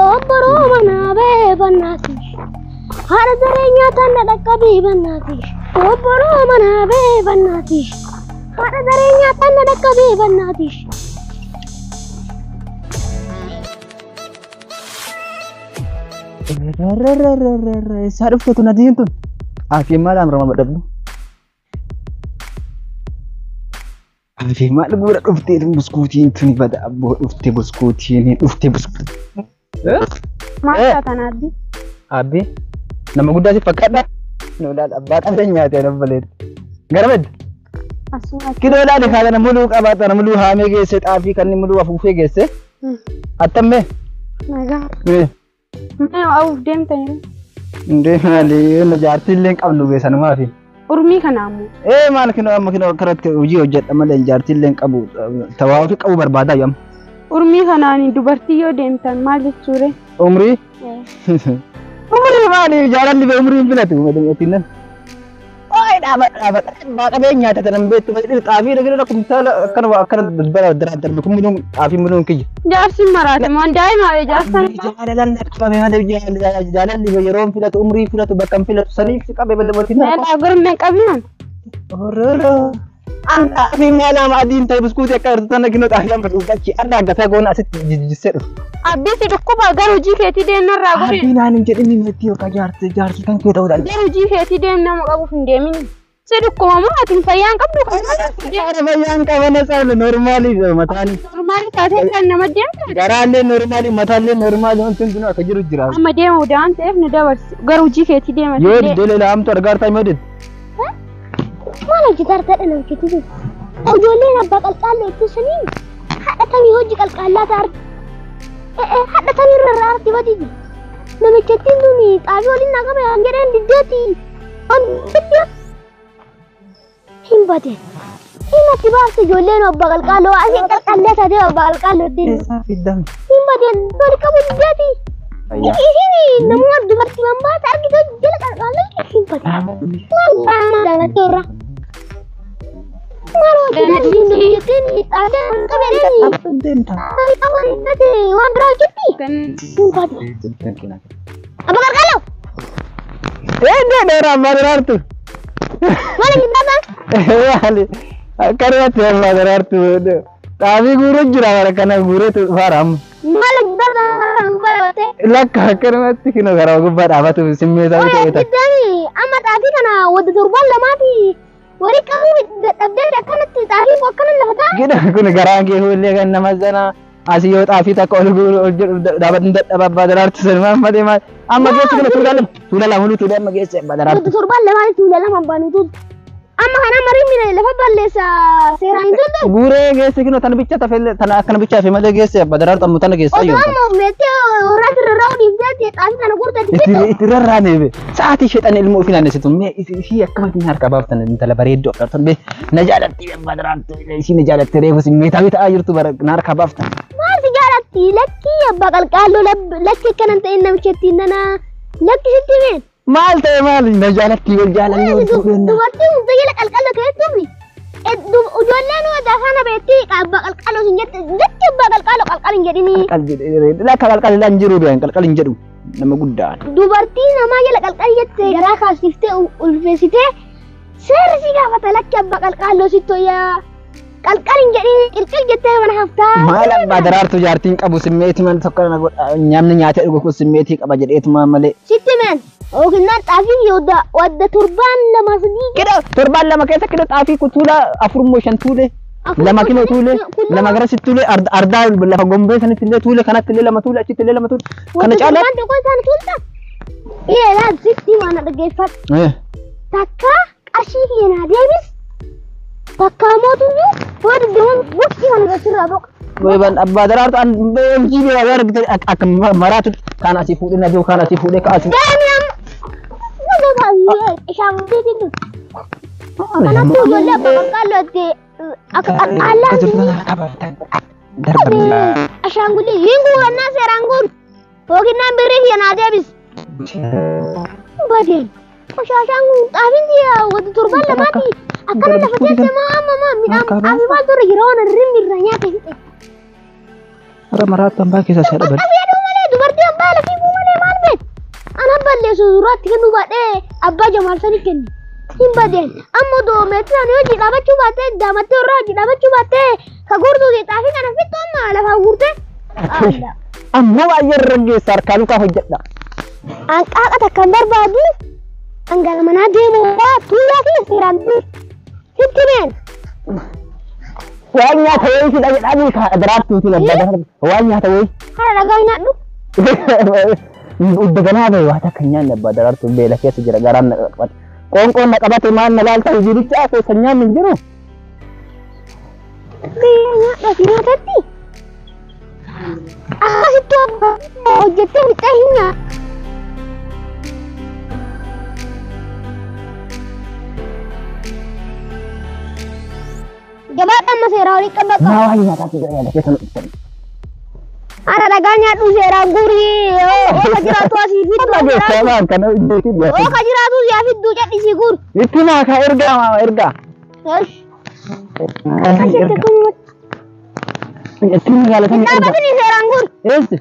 Obboroo manaa ba'ee bannaatish. Haadha daree nyaataan na dhaqqabee bannaatish. Obboroo manaa ba'ee bannaatish. Haadha daree nyaataan na dhaqqabee bannaatish. Eessaa dhufte tun adiin tun? Ati maal amrama badhabdu? Ati maal guura dhuftee buskuutiin tuni bada abboo dhufte buskuutiin dhufte buskuutiin. Maal taatan abbi? Abbi nama guddaa si fakkaadha. Nu laal abbaa qabeenyaa ta'e obboleetti. Gara madda. Asuma. Kidoo laali kaadana muluu qabaatan muluu haamee geesse xaafii kan muluu afuufee geesse. Attammee. Nagaa. Mee awuuf deemtanii? Indee maali jaartii illee hin qabnu beesanumaafi. Urmii kana ammoo. Ee maal kinoo amma kinoo akkanatti hojii hojjedha malee jaartii illee hin qabu tawaa ofii qabu barbaadaa yoo amma. Urmii kanaan dubartii yoo deemtan maal jechuure? Umrii? Umrii maali jaalalli bee umrii hin filatu ittiin. Waa'ee dhaaba dhaaba abbaa qabeenyaa taate nan beektu xaafii dhagina kumtaala akkana akkana darbara darbe kun minuun xaafii minuun kiyya. Jaarsi maraate moo daa'ima jaarsan? Jaalalan qabame malee jaalalli bee yeroo hin filatu umrii filatu bakka hin filatu saniif si qabe dubartiin. Meelaa gurmee qabinan. Ororo. An xaafii maal ama adiin ta'e buskuutii akka hirtu tana kinoo xaafii amma dhugachi arra aggataa goona asitti jijjissee dhufu. Abbii si dhukkuba gara hojii keetii deemnarraa gori. Abbii naan hin jedhin meetti yookaan jaarsi jaarsi kan kee ta'uu danda'a. Gara hojii keetii deem nama qabuuf hin deemin. Si dhukkuba moo ati fayyaan qabdu kan? Fayyaan qabana saala normaalii mataan. Normaalii taatee kan nama deemtu. Garaallee normaalii mataallee normaalii wanti hundinuu akka jiru jira. Amma deemu daan ta'eef nu dabarsi. Gara hojii keetii deema. Yoo diddeelee laamtu argaartaa yoo didde. Maal hojjetaa ta'e namichitti jiru? Ijoolleen abbaa qalqaalloo ittisanii haadha hojii qalqaallaa ta'a. Haadha tamii irra arti bati jiru. Namichittiin tun xaafii waliin naa qaba yaan jedheen diddeetti. Hin bate. Inni baafte ijoolleen abbaa qalqaalloo asii qalqallee taatee abbaa qalqaalloo ittiin. Eessaa fiddame? Hin bateen wali qabu diddeeti. Isin namoota dubartii mambaata argite jala qalqaalloo hin bate. Maal maal daalattee irra? Maal hojjetaa namichittiin xaafii waliin qabee waan biraa hojjetti? Hin bate. Abbaa qalqaalloo! Eendee dheeraa abbaa daraartu. Maal hojjetaa? Maali akkanumatti abbaa daraartu xaafii guuruu jira bara kana guureetu faara amma. Maal hojjetaa? Lakka akkanumatti kinoo karaa gubbaa dhaabatu simmeetaa Oye, ta'e ta'a. giddami amma xaafii kana wadda torbaan lamaati wali qabuu dadhabdee akkanatti xaafii akkana lafa ta'a. Gida kun garaan kee fuullee kan nama sana asii yoo xaafii takka ol guuru ol jedhu dhaabatu dadhaba abbaa daraartu sanumaan malee maal amma geessu kana tuula lama tuula lama muluu tuula amma geesse abbaa daraartu. Wadda torbaan lamaati tuula lama baanu tuultu. Amma kana marii mina lafa balleessa seeraan hin tullu. Guuree geesse kinoo tana bicha tafe tana akkana bicha hafe malee geesse abbaa daraartu amma tana geessa Otoo yoo. amma meettee horaati irra raawuu dhiifteetti xaafii kana guurteetti fittu. Itti rarraanee be sa'aatii sheexan ilmoo ofii naannessitu mee isii akkamatti harka baaftan intala bareedduu agartan be na jaalatti abbaa daraartu isii na jaalatti reefu simmeetaa ta'aa jirtu bara na harka baaftan. Maal si jaalatti lakki abbaa qalqaalloo lakki akkanan ta'in namichatti nana lakki sitti meen. Maal ta'e maal na jaalatti wal jaalannee wal fuudheenna. Dubartiin hunda jala qalqalloo keessatti ijoolleen wadda kana beetti abbaa qalqalloo sin jette jetti abbaa qalqalloo qalqal hin jedhini. Qalqal jedhee lakka qalqal illee hin jiru beekan qalqal hin jedhu nama guddaan. Dubartii namaa jala qalqal jette garaa kaasiftee ulfeessitee seerri si gaafata lakki abbaa qalqalloo sitti toyyaa qalqal hin jedhini qilqil jettee mana haftaa. Maal abbaa daraartu jaartiin qabu simmeetii maal tokko na godha nyaamni nyaatee dhugu kun simmeetii qaba jedheetuma malee. Sitti meen yookiin xaafii wadda wadda torbaan lama sadii. Kidho torbaan lama keessa kidho xaafii kun tuula afur moo shan tuule lama kinoo tuule lama gara sitti tuule ardaa lafa gombee sanitti illee tuule kanatti illee lama tuule achitti illee lama tuule kana caala. Torbaan tokko isaan tuulta. Ee laal sitti waan dhaggeeffadhu. Takka qarshii kiyya naa deebis. Takka mootummaa yoo diddeeman gosti kana irraa boqa. Weban abbaa daraartu an hojii biraa yoo argite akka maraatu kaan asii fuudhee na jiru kaan asii fuudhee kaan asii. Deemi amma. Ishaan guutuu Kanaafuu ijoollee abbaa qalqaalloo itti akka qalqaallaa ashaangulii hin guurannaa seeraan guuru. Yookiin naan birrii kiyya naa deebis. Badeen qoshaashaan kun xaafiin wadda torbaan lamaati akkana lafa teessee moo amma moo midhaan xaafii maaltu irra jira waan rimmi irra nyaate fixe. Maraatu hambaa keessa si dhaban. Xaafii aduu malee dubartii Suuraatti kennuu baadhee abbaa Jamaal sani kenne. Hin badeen. Amma odoo meetii sana hojii dhaabachuu baattee daamattee irraa hojii dhaabachuu baattee ka guurtuu xaafii kana fixxu amma lafaa guurtee. Ammoo baay'ee irra geessa harkaa lukaa hojjedha. Anqaaqa takkan barbaadu angala manaa deemuu tuulaa fi seeraan sitti meen. Waan nyaata wayii si dhagee beekaa daraartuutiin abbaa daraartu. Waan nyaata wayii. Hara dhagaa nyaadhu. Udda ganaa bahe waa takka hin nyaanne abbaa daraartu beela keessa jira garaan na qabate. Qoonqoon na qabate maal na laalta hojiiricha keessa nyaanni hin jiru. Nyaadha fi nyaatatti. Akkasitti hojjettee fixee hin nyaatu. Gabaadha amma seeraa olii qabaqa. Maa waan nyaataatti jira yaada keessa nu dhuftan. Hara dhagaa nyaadhu seeraan guurii ooka jiraatu asii fiddu. Dhageessaa maan kana hojjetiin dhiyaate. Ooka jiraatu yaa fidduu cadhisii guur. Itti maakaa ergaa maama ergaa. Akkasitti kun Itti magaalatanii ergaa. dhaabatanii seeraan guur. Eessi.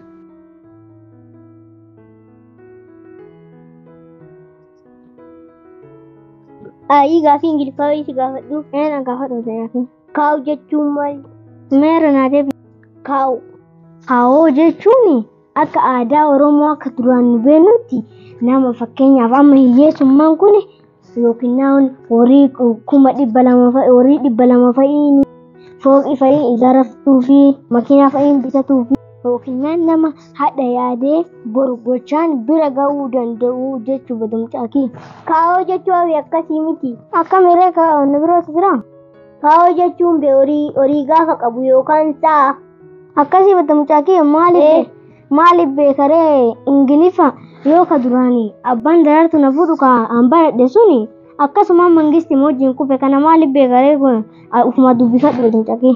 Ayii gaafii Ingiliffaa wayii si gaafadhu. Een gaafadhu ta'e. Kaa'u jechuun maali? Meera naatee Kaa'u. Kaawoo jechuun akka aadaa Oromoo akka duraan nu beeknutti nama fakkeenyaaf amma hiyyeessummaan kun yookiin naawun horii 200,000 fa'i horii 200 fa'iin fooqii fa'iin ijaarratuu fi makiinaa fa'iin bitatuu fi yookiin nama hadha yaadee boru gochaan bira ga'uu danda'u jechuu badamcaaki. Kaa'oo jechuun hawwi akkasii miti. Akkam irree kaa'oon birootu jira? Kaa'oo jechuun be horii gaafa qabu yookaan sa'a. Akkasii badamcaaki maaliif beekaree Ingiliffa yoo ka duraanii abbaan daraartu na fuudhu ka an baradhe suni akkasuma mangisti wajjin kufe kana maaliif beekaree kun ufuma dubbifadhu badamcaaki.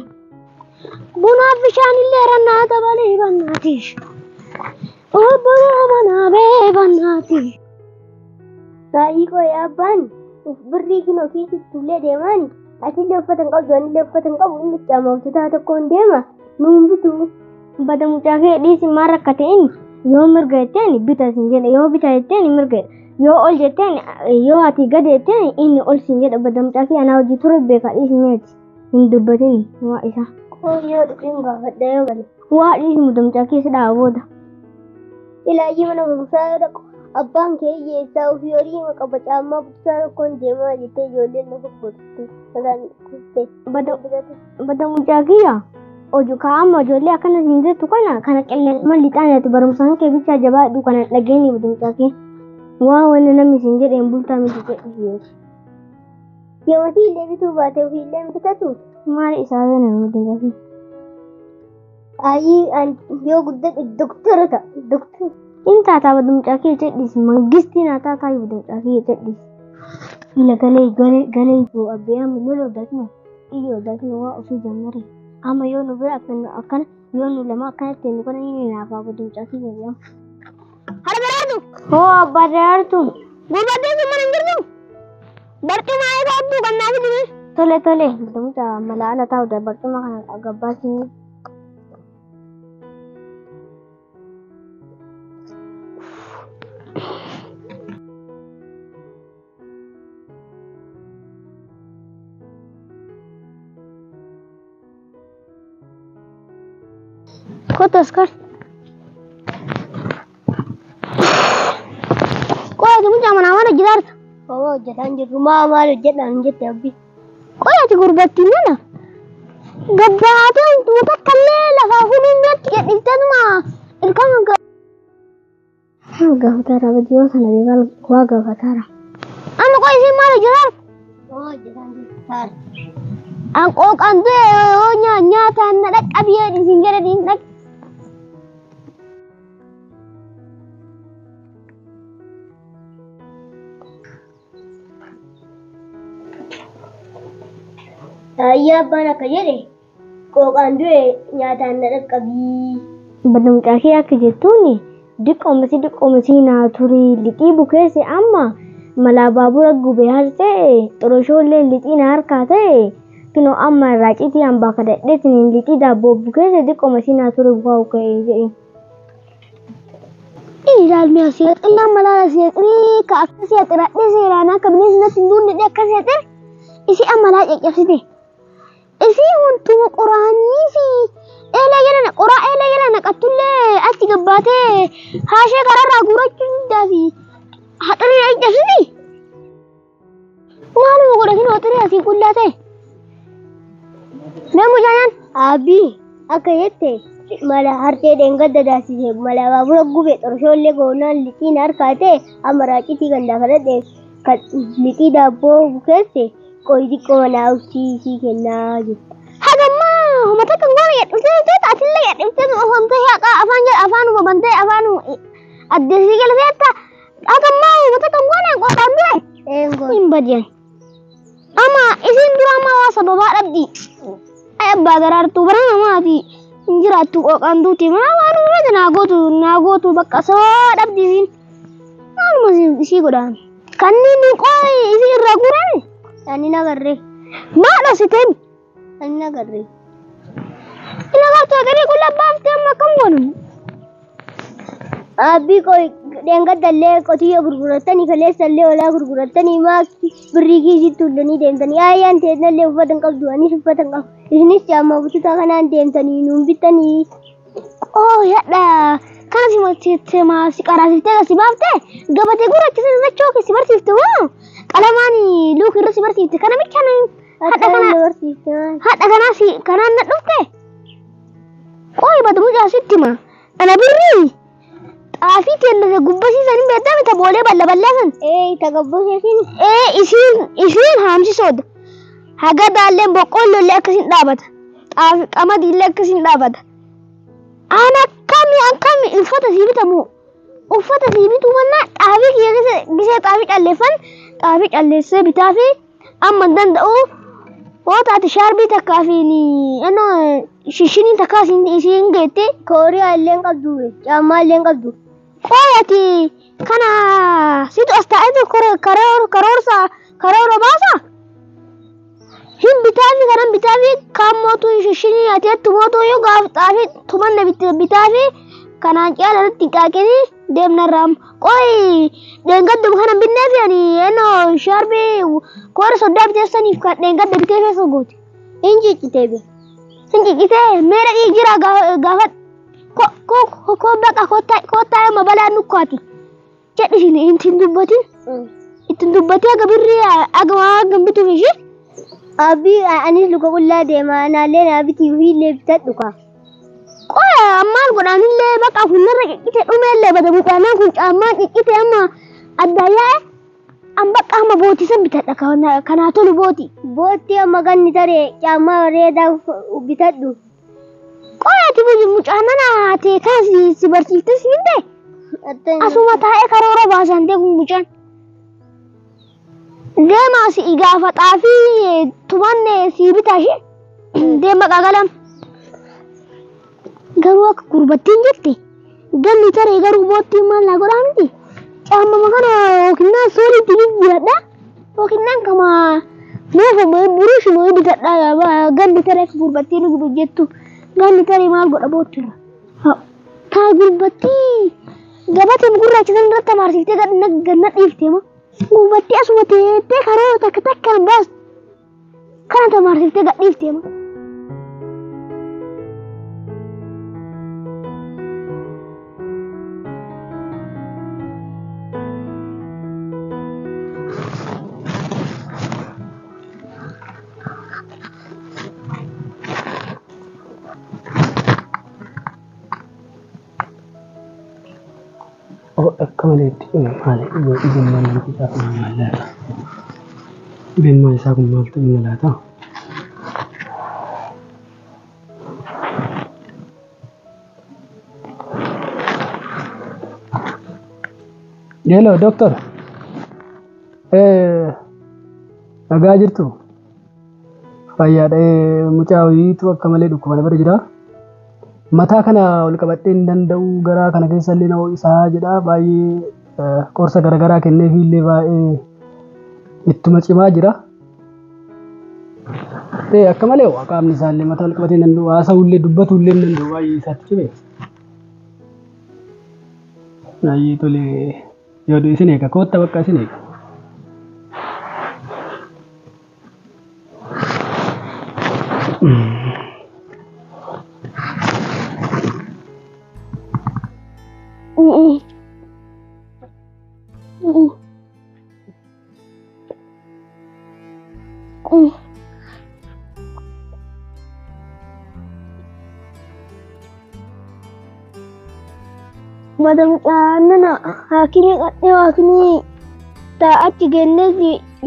Bunaaf bishaan illee rannaa dabalee bannaati. Obboloo manaa bee bannaati. Saayii koo abbaan birrii kinoo kiisitti illee deemaan asillee uffata hin qabdu anillee uffata hin qabu inni caamaaftotaa tokkoon deema nuun bitu. Badamucaakee dhiisi maal rakka ta'in yoo mirga jetteen bita sin jedha yoo bita jetteen mirga jedha yoo ol jetteen yoo ati gad jetteen inni ol sin jedha badamucaakee anaa hojii ture beeka dhiisi meeti hin dubbatin waa isa. Koo yoo dhufeen gaafadha yoo gale. Waa dhiisi mudamucaakee si dhaaba booda. Ilaayyi mana barumsaa yoo dhaqu abbaan kee hiyyeessaa ofii horii qaba caammaa butisaa tokkoon deemaa jettee ijoolleen na gurgurtu. Badamucaakiyya oju kaa'ama ijoollee akkana siin jettu kana kana qilleensa lixaan ati barumsaan kee bichaa jabaadhu kana dhageenyi badamucaakee. Waa wanni namni siin jedheen bultaa miti jedhu. Yoo illee bituu baate ofii illee bitatu. Maal isaa beena badamucaakee. Ayii yoo guddate doktora ta'a doktora. In taataa badamucaakee jedhis mangistiin haa taataa badamucaakee jedhis. Ila galee galee galee yoo abbee amma lola dakna iyo dakna waa ofii jammare. Amma yoo nu bira akkana yoo nu lama akkanatti nu kana inni naafaa badamucaakee jedhama. Hara daraartu. Hoo abbaa daraartu. Gurbaddeen sun mana hin jirtu. Barcuma eega odduu kan naaf hidhime. Tole tole badamucaa mala ala taa'u barcuma kana gabbaasiin. Kottu askar. Qoy ati mucaa manaa mana hojjetaarta. Homaa hojjetaan jirru maa maal hojjedhaan hin jette abbi. Qoy ati gurbattiin nana. Gabbaatee wantoota takka illee lafaa fuudhuun beektu jedhifteetuma ilkaan kan Gaafataara badiyoo sana beekaa waa gaafataara. Amma qoy isiin maal hojjetaarta? Homaa hojjetaan jirru taara. An qooqaan du'e yoo nyaataan na dhaqqabiyee isin jedhe dhaq. Ayyaa abbaan akka jedhe qooqaan du'e nyaataan na dhaqqabii. Badamucaakee akka jettuun diqqoomasii naa turii lixii bukeesse amma malaa baabura gubee har ta'e xoroshoollee lixii na harkaa ta'e kinoo amma raacitii hambaa kadhadheetiin lixii daabboo bukeesse diqqoomasii naa ture bukaa ka'ee jedhe. Ilaalmi asii xillaan malaala asii xirii ka akkasii xiradhee seeraan akka bineensi natti hin duunne akkasii xir isii amma laa caccabsite. Isii huntuma qoraanii fi eelee jala qoraa eelee jala naqattullee achi gabbaatee haashee karaarraa guurachuu hundaa fi haxarii caccabsiti. Maaluma godhatin hoxirii asii qullaa ta'e. Mee mucaayaan Abbii akka jette mala hartee dheengadda daasise mala baabura gube xorshoollee goonaan lixiin harkaa ta'e amma raacitii kan daakaladhe kan lixii daabboo bukeesse qoyi xiqqoo manaa obsiisii kennaa jette. Hagammaa homa takka hin goone yadhiftee atillee yadhiftee ofamtee haqaa afaan jedha afaanuma bantee afaanuma addeessii galfeetta hagammaa homa takka hin goone qophaan dure. Hin badiyan. Ama isin dura amma waa sababaa dhabdi. Ay abbaa daraartuu bara namaati hin jiraattu qooqaan duuti maa waan uumame naa gootu naa gootu bakka sababaa dhabdi isin. Maaluma isii godhaan. Kanneen qoy isii irraa guurame. Ani nagarree. Maal ositeen? Ani nagarree. Ina gartuu egarii kun labbaaftee amma akkam goonu? Abbii qoyi dheengadda qotiyyoo gurgurattanii kaleessallee hoolaa gurgurattanii maa birrii kiisitti tullanii deemtanii ayyaan teesnallee uffata hin qabdu anis uffata hin qabu isinis caammaa bututaa kanaan deemtanii nuun bittanii. Oh yadha kana si qaraasiftee si baaftee gabatee gurraacha sana irra chooke si barsiifte hoo qalamaan luuk irra si barsiifte kana bicha hadha kana hadha kana si kanaan na dhufte qoyi badu mucaa sitti hima ana birrii xaafii teellase gubbasiisan hin beektaa mita boolee balla ballaasan. Ee tagabbooseesin. Ee isiin haamsisooda haga daalleen boqqoolloollee akkasiin dhaabata xaafii qamadiillee akkasiin dhaabata. Ana akkami akkami uffata sii bitamu uffata sii bituu mannaa xaafii kiyya gisee xaafii calleeffan xaafii calleessee bitaa fi amma hin danda'u hoo taate shaarbii takkaa fi shishinii takkaa isiin geette. Kooriyaa illee hin qabdu caammaa illee hin qabdu. Qoy ati kana situ as taa'etu karoorsa karoora baasa. Hin bitaafi kanan bitaafi kaan mootuu shishinii ati attu mootuu yoo gaaf xaafii tumanna bitaafi kanaan caala irratti hin qaaqini deemnarraam. Qoy dheengadduma kanan binneefi ani ennoo shaarbii koora soddaa biteessaniif kan dheengadda bitee feesoo gooti. Hin ciccitee be. Hin ciccitee mee dhaqii jira gaafa koo baqa koottaa amma balaan nukkaati. Jedhi ittiin dubbatin. Ittiin dubbatee aga birrii aga waa hagam bituuf ishee. Abbii anis luka qullaa deema anaallee naa bitii ofiillee bitadhu kaa. Qoya ammaan godhaanillee baqa fuullarra ciccite dhumeellee bada mucaanaan kun caammaa ciccite amma addaan yaa'e an bakka amma bootisan bitadha kanaa tolu booti. Bootti amma ganni taree caammaa bareedaa bitadhu. Qoya ati mucaanaan ati kana si barsiifte si hin ta'e. Asuma taa'ee karoora baasan ta'e kun mucaan. Deemaa si gaafa xaafii tumanne si bitaa ishee deema qaqalam. Garuu akka gurbattiin jette ganni taree garuu boottiin maal naa godhaa miti. Caammama kana yookiin sooliitti jijjiiradha yookiin kama moofama buruushuma bitadha ganni taree akka gurbattiin jettu ganni taree maal godha boottiirra. Taa gurbattii gabatee gurraacha sana irratti amarsiiftee ganna dhiiftee ma. Gurbattii asuma teettee karoora takka takkaan baastu kana tamarsiiftee gad dhiiftee ma. Oh, akka malee itti cime maali? Dhibeen maal namtichaaf maal laata? Dhibeen maal isaa kun maaltu dhimma laata? Hello, doctor. Nagaa jirtu? Fayyaadha. Mucaa wayiitu akka malee dhukkuba na bira jira. Mataa kana ol qabadhee hin danda'u garaa kana keessa illee na ho'isaa jedha. Baay'ee qorsa garaagaraa kenneefii illee baay'ee ittuma cimaa jira. Akka malee qaamni isaa illee mataa ol qabatee hin danda'u haasa'uu illee dubbatuu illee hin danda'u baay'ee isaatti cime. Ayyee tole yoo isin eega kootta bakka isin eega. Madam nana haakimii qadhee haakimii achi geennee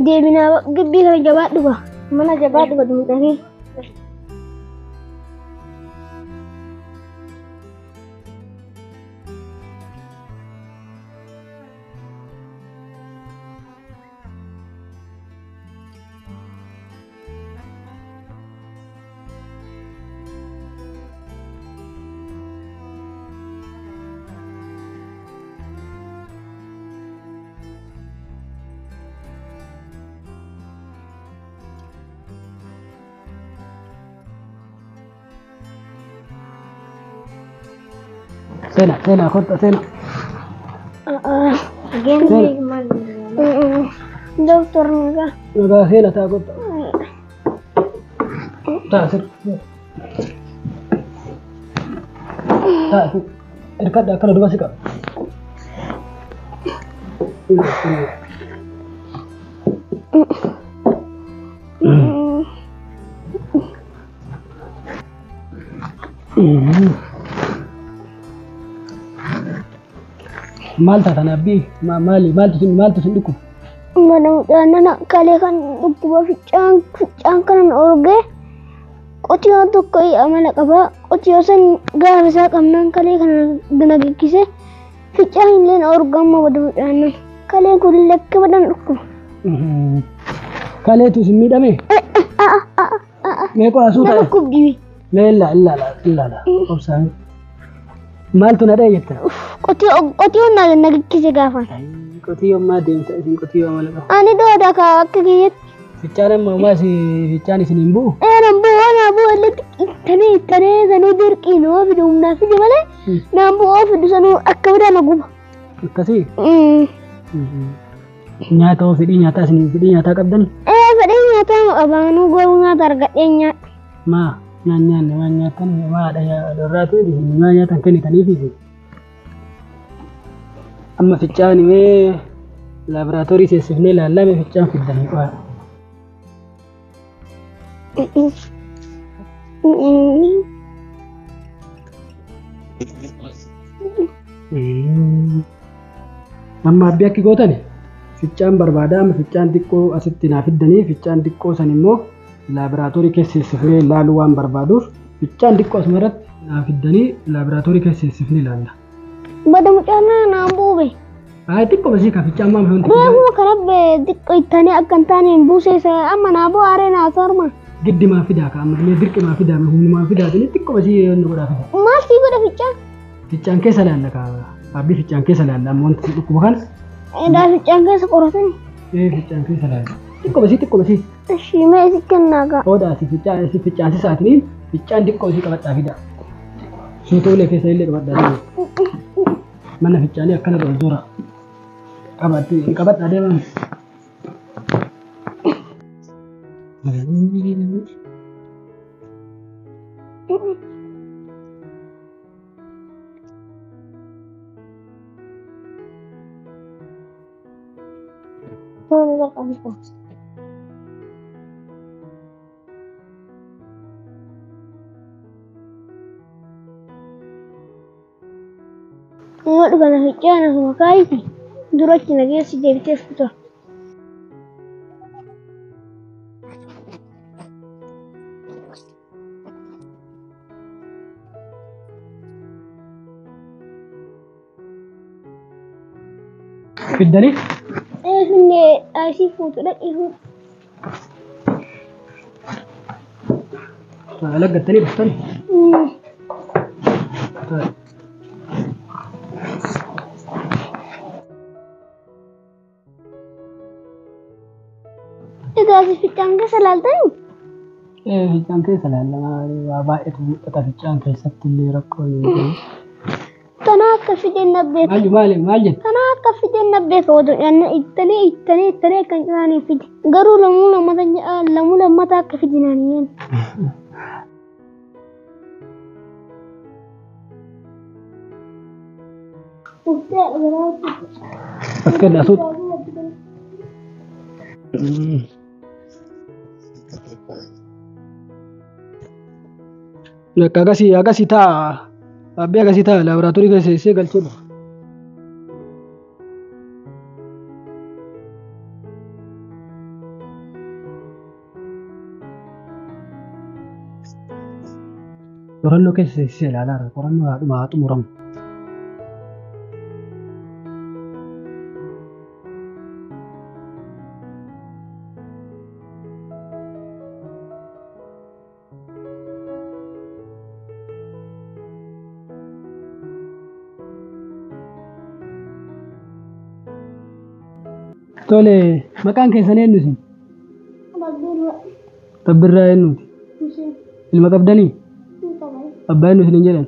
deebinaa gibbii kana jabaa dhuga. Mana jabaa dhuga duudhanii. Seenaa seenaa kottu seenaa. Doktor nagaa. Nagaa seenaa taa kottu. Taa sir. Taa sir. Hirkadha akkana duba si qaba. Maal taatan abbii maali maaltu sin dhukkuba? Mana mucaanana kalee kan dhukkuba ficcaan kanan orgee qotiyoo tokko amala qaba. Qotiyoo san gaafa isaa qabnaan kalee kana na gekkise ficcaan illee orgamma bada mucaannan. Kaleen kun lakke badan dhukkuba. Kaleetu sin miidhame? Mee qo'asuu Na ta'e? dhukkubdi. Mee illaa illaa illaa obsaan. Maaltu na dha'e jetta? Qotiyoon na gekkise gaafan. Qotiyoon maa deemta isin qotiyoo amala qaba? Ani dooda ka akka kiyyatti. Ficcaan amma homaa ficcaan isin hin bu'u? Naan bu'oo naa bu'oo illee ittanee ittanee sanuu dirqii noo fidu humnaa fide malee naan bu'oo fidu sanuu akka biraa na guba. Akkasii? Nyaata hoo fedhii nyaataa isin fedhii nyaataa qabdani? Fedhii nyaataa qabaanuu garuu nyaata argadhee nyaadha. Maa naan nyaanne waan nyaattan maadha dharraatu maa nyaatan kennitaniif isin. Amma ficcaan mee laaboraatoorii seessifnee ilaallaa mee ficcaan fiddanii qo'a. Amma abbii akki gootani ficcaan barbaada amma ficcaan xiqqoo asitti naa fiddanii ficcaan xiqqoo san immoo laaboraatoorii keessa seessifnee ilaaluu waan barbaaduuf ficcaan xiqqoo asuma irratti naa fiddanii laaboraatoorii keessa seessifnee ilaalla. Bada mucaanaa naan buube. Haa xiqqoo basii ka ficcaan maal wanti Reefuma kana xiqqoo ittanii akka hin taane hin buusee amma naa bu'aa aree naa sarma. Giddi maa fidaa ka amma illee dirqi maa fidaa humni maa fidaa xiqqoo basii yoo godhaa fidaa. Maal sii godha ficcaan? Ficcaan keessa ilaalla ka abbii ficcaan keessa ilaalla amma wanti si dhukkuba kana. Edaa ficcaan keessa qoratani. Ficcaan keessa ilaalla. Xiqqoo basii xiqqoo basii. Ishii mee si kennaa gaa. Odaa si ficcaan si ficcaan si sa'aatiin ficcaan xiqqoo isii qabadhaa fidaa. Suuta ulee keessa illee qabadhaa deema. Mana ficcaanii akkana ol dura. Qabadhaa deema. Yoo dhugana ficcaan asuma kaayiti duratti na geessi deebitee fuuta. Fiddanii? Finnee asii fuutu dhaqii fuutu. Laggattanii dhuftanii? Egaa si ficcaan keessa ilaaltanii? Ficcaan keessa ilaalla waa baay'eetu mul'ata ficcaan keessatti illee rakkoo hin jiru. Tanaaf akka fideen na beeka. Maal maal maal jette? Kana akka fideen na beeka odoo nyaanna ittanii ittanii ittanii kan nyaanii fide. Garuu lamuu lammata akka fidinaan yeen. As kenna asuut. Bakka akkasii akkasii taa'a. Abbee akkasii taa'a laaboraatoorii keessa seessee galchee dhufa. Qorannoo keessa seessee ilaalaa jira. Qorannoo haadhuma haa xumuramu. Tole, maqaan keessan eenyu isin? Tabbirraa eenyuti? Ilma qabdanii? Abbaa eenyu isiniin jedhan?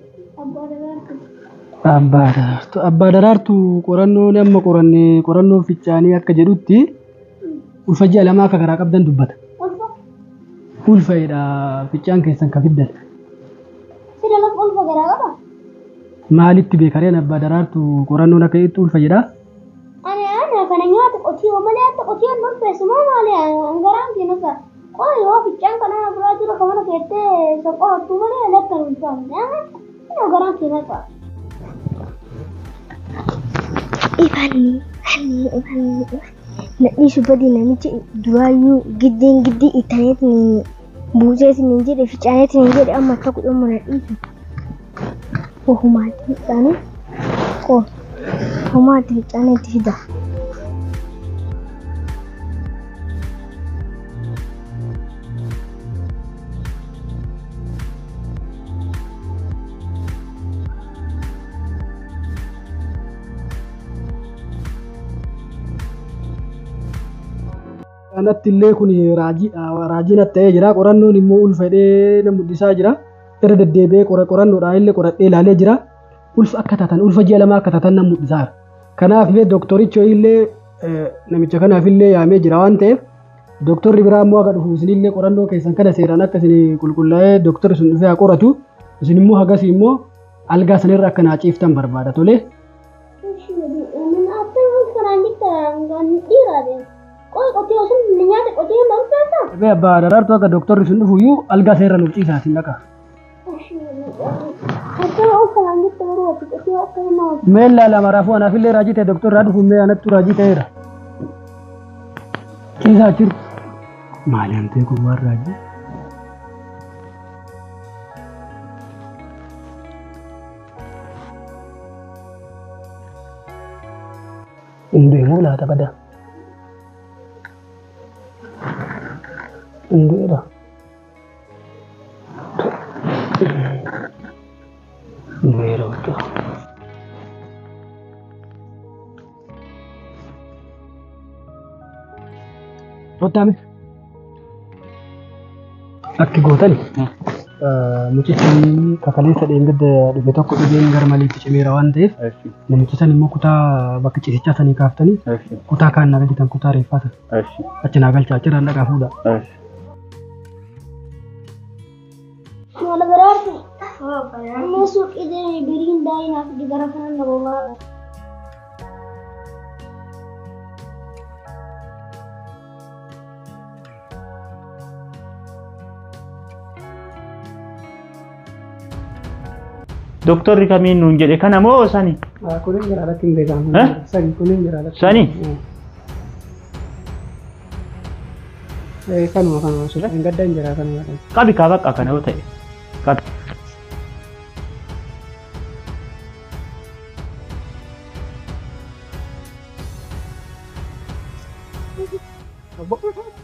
Abbaa Daraartuu. Abbaa Daraartuu qorannoo amma qoranne qorannoo fincaanii akka jedhutti ulfa ji'a lamaa akka garaa qabdan dubbata. Ulfa'edha fincaan keessan ka fiddan. Sida lafa ulfa garaa qaba? Maalitti beekareen Abbaa Daraartuu qorannoon akka itti ulfa jedhaa? Ani ana kana nyaata qotiyoo malee akka qotiyoon ulfeessu moo maali garaan keenya qoy yoo fincaan kana biraa jiru kan mana keettee soqorattu malee lakka hin ulfaamne. Ina garaan keenya qaba. Ifanni ifanni ifanni nadhiisu badi namichi duraayyuu giddeen giddii ittaneetiin buuseetiin jedhe ficaaneetiin jedhe amma akka godhamu nadhiisu. Ohumaatti ficaane qoo homaatti ficaaneetti fida. Kanatti illee kun raajiidha. Raajiin natti ta'ee jira. Qorannoon immoo ulfa jedhee na mul'isaa jira. Irra deddeebi'ee qorannoodhaan illee qoradhee ilaalee jira. Ulfa akka taatan ulfa ji'a lamaa akka taatan na mul'isaa jira. Kanaaf mee dooktorichi illee namicha kanaaf illee yaamee jira waan ta'eef dooktorri biraa immoo akka dhufu isinillee qorannoo keessan kana seeraan akka isin qulqullaa'ee dooktorri sun dhufee haa qoratu. Isin immoo hagas immoo algaa sanirra akka naa ciiftan barbaada tole. Bee Abbaa Daraartuu akka dooktorri sun dhufu iyyuu algaa seerra nuuf ciisaa isin dhaqa. Mee ilaala maraafuu anaaf illee raajii ta'e dooktorri haa dhufu mee anattu raajii ta'eera. Ciisaa jiru. Maali hantee kun waan raajii? Hundee moo laata badaa? Hundeedha. Hundeera bakka. Rottaame. Akki gootani mucichi kakaleessa dheengadda dhufe tokko dhibeen gara maleetti cimeera waan ta'eef namichi san immoo kutaa bakka ciisichaa sanii kaaftanii kutaa kaan naa galchitan kutaa reeffaa sana achi naa galchaa achirraan dhaqaa fuudha. Maal biraatti? Amma suuqii deemee biriin daa'inaaf gara kana na bobaa'a. Doktorri kamiin nuun jedhe kana moo sani? Kunin jira alatti hin beekamu. Eh? Sani kunin jira alatti. Sani? Kanuma kanuma suuqiin gadda hin jira kanuma. Qabi kaa bakka kana yoo ta'e. Qabi.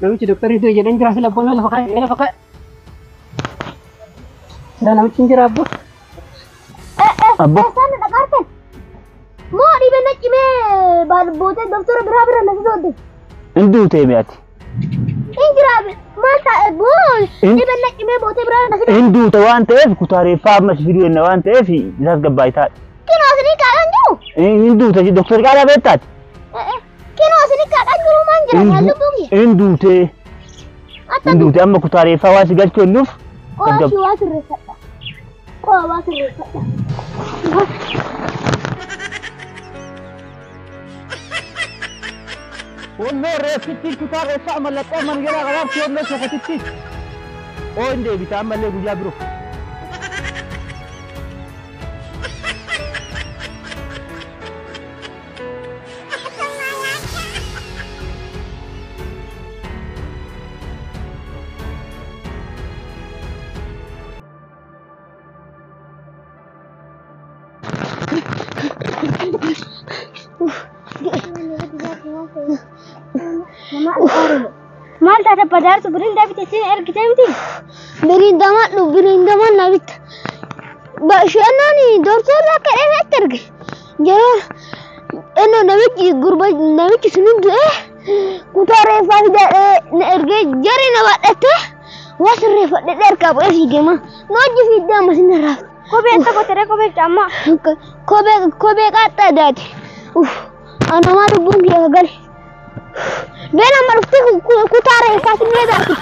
Namichi doktorri du'e jedhan jira sila boona lafa kaa'e lafa kaa'e. Sila namichi hin jira abbo. Abbo. Isaan dhaqaartan. Moo dhibeen na cimee baalbootee doktora biraa bira na fidoodde. Hin duutee mi'ati. Hin jira maal taa'e boo dhibeen na cimee bootee biraa na fidoodde. Hin duute waan ta'eef kutaa reeffaa ammas fiduu jenna waan ta'eef isaas gabbaayitaa. Kinoo isinii kaadhaan jiru. Hin duute doktor Qaalaa beektaati. Kinoo isinii kaadhaan jiru maan jira maal lubbuun kiyya. Hin duute. Atta Hin duute amma kutaa reeffaa waan si galchuu hennuuf. Qo'aashii waa sirreeffadha. Qo'a waa sirreeffadha. Walloo reeffitti kutaa reeffaa mallattoo mangalaa qabaabsi walloo sokotitti. Oo hin deebita ammallee guyyaa biroo. Maal taate badaartu biriin daabite siin ergite miti? Biriin damadhu biriin daman na bitta. Bashannaan doktorri akka dheeraatti erge. Yeroo inni namichi gurba namichi sun du'e kutaa reeffaa fidadhee na ergee jarri na baadhatte waa sirreeffadhee harkaa bu'ee fiigema. Na hojii fiiddee amma sin irraa. Kophee akka gootee kophee caammaa. Kophee kophee qaaxxaa daati. Anamaa lubbuun kiyya gale. Been amma dhuftee kutaa reeffaa sinee daati.